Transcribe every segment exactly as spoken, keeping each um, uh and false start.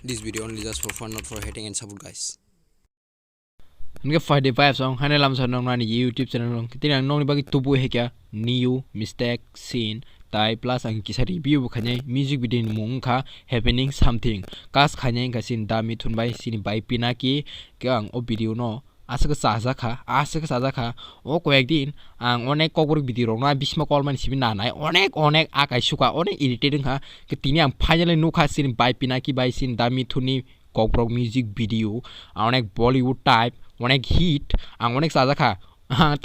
This video only just for fun, not for hating and support, guys. Hingke Friday Vibes ong, hane lamsa nong nani YouTube channel ong. Tini ang nongni bagwi tubu hekya new mistake scene tai plus ang kisa review bo khainai music video ni mung wngkha Happening Something. Cast khainai wngkha sini Da Mithun bai sini bai Pinaki. Ke ang o video no aswk chajakha, aswk chajakha. O koyek din ang onek kokborok video rokno bisma kolmani simi nanai, onek onek akai suka, onek irritate wngkha. Ke tini ang finally nukha sini bai Pinaki bai sini Da Mithun ni kokborok music video, ang onek Bollywood type, onek hit, ang onek chajakha.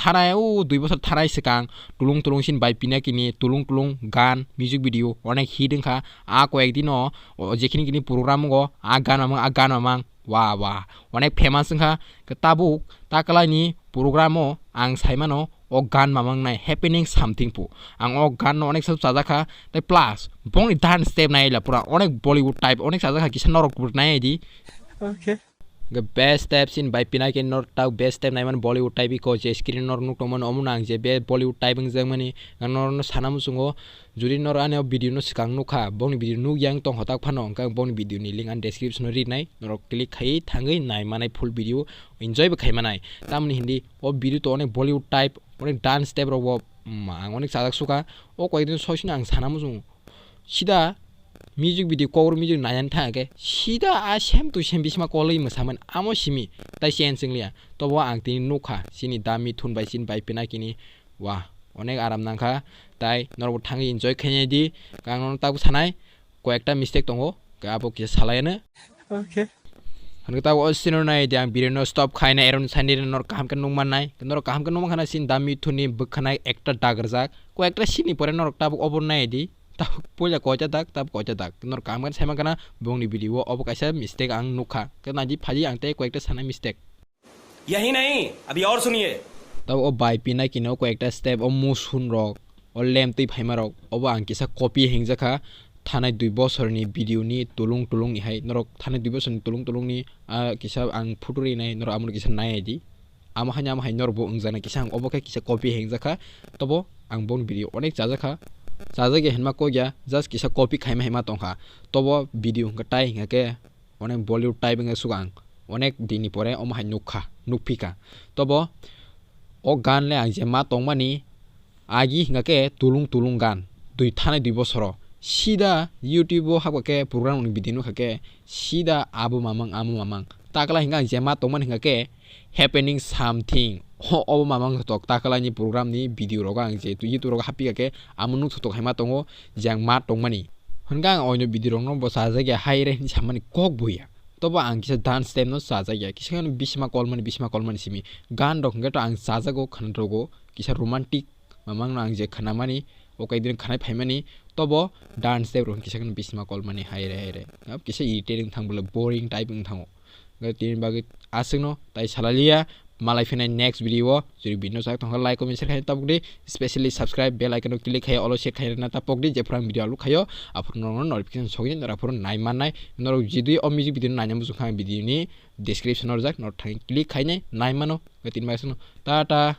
Thanai o dui bosor thanai swkang tulung tulung sin bai Pinaki ni tulung tulung gan music video onek hit wngkha. A koyek dino o jekhini kini program go a gan mamang, a gan mamang, wa wa, onek famous wngkha. Ke tabuk takalai ni program o ang saimano o gan mamang nai Happening Something pu. Ang o gan no onek sab chajakha, tai plus bongni dance step nai la pura onek Bollywood type onek chajakha, kisa norok pur nai di. Okay. Hingke best type sin bai Pinaki nor tau best type naimani Bollywood type iko je screen nor nuk tongmani omo nang je be Bollywood type wngjakmani ang norokno sana muchungo. Jodi nor ani o video no swkang nukha, bongni video nuk yang tong hotak phano, hingke ang bongni video ni link ang description o rinai, norok click khai thangwi nai manai full video enjoy bo khai manai. Tamoni hindi o video to onek Bollywood type, onek dance type rok bo, mm, ang onek chajak suka. O koyek din soisino ang sana muchungo. Sida music video, cover music naiyan thang khe sida a same to same bisma kolwi mwsaman amo simi tai change wng liya. Tobo ang tini nukha sini Da Mithun bai sini bai Pinaki ni, wa, onek aram nangkha. Tai norok bo thangwi enjoy khainai di. Ang nono tabuk sanai koyekta mistake tongo, khe abo kisa salayano. Okay. Hwnwi tabuk o scene nai di ang video no stop khaina, eron sani nor kaham khe nukmannai. Norok kaham khe nukmankha na sini Da Mithun ni bwkhanai ekta dagrajak. Koyekta scene ni pore norok tabuk obo nai di. Tabuk puila koita dak, tabuk koita dak. Norok kaham khe saimankha na bongni video o obo kaisa mistake ang nukha. Khe nai di phaidi ang tei koyekta sanai mistake. यही नहीं, अभी और सुनिए। Tabuk o bai Pinaki no koyekta step o musun rok, o lem twi phaima rok, obo ang kisa copy hengjakha. Thanai dui bosor ni video ni tulung tulung ni hai norok thanai dui bosor ni tulung tulung ni, ah, kisa ang photo rinai norok amo kisa nai di. Amo haino amo hai norok bo wngjaknai kisa ang obo khe kisa copy hengjakha. Tobo ang boni video onek chajakha. Chajak ya hinma kok ya, just kisa copy khaima hinma tongkha. Tobo video hwnkhe tai hwnkha khe onek Bollywood type wngkha suka ang. Onek dini pore omo hai nukha, nukphika. Tobo o gan le ang je ma tongmani agi hingka khe tulung tulung gan, dui thanai dui bosoro. Sida YouTube o hakba khe program ni video nukha khe sida abo mamang, amo mamang. Takla hingka ang je ma tongmani hingka khe happening something. Ho, obo mamang tok takla ni program ni video rogo ang je YouTube rogo hapika khe amo nuk tok hai ma tongo je ang ma tongmani. Hwnka ang oino video rokno bo chajak ya hai re hinwi samani kok buya. Tobo ang kisa dance step no chajak ya, kisa kheno bisma kolmani, bisma kolmani simi. Gan rok hwnkhe to ang chajago, khwnajago, kisa romantic mamang no ang je khwnamani, o kaidin khwnai phaimani, tobo dance step rok kisa kheno bisma kolmani hai re, hai re. Kisa irritating thang bole, boring type wng thango. Hwnkhe tini bagwi aswkno tai salaliya. Malai phinai next video o, jodi video no chak tongkha like, comment, share khaina tapok di, specially subscribe, bell icon o click khai, all o set khai rwna tapok di, jephuru ang video upload khaio, aphuru norokno notification sogwi norok aphuru nai mannai. Norok jodi o music video no naina muchung kha ang video ni description o rijak, norok thangwi click khainai nai mano. Hwnkhe tini bagwi aswkno, tata.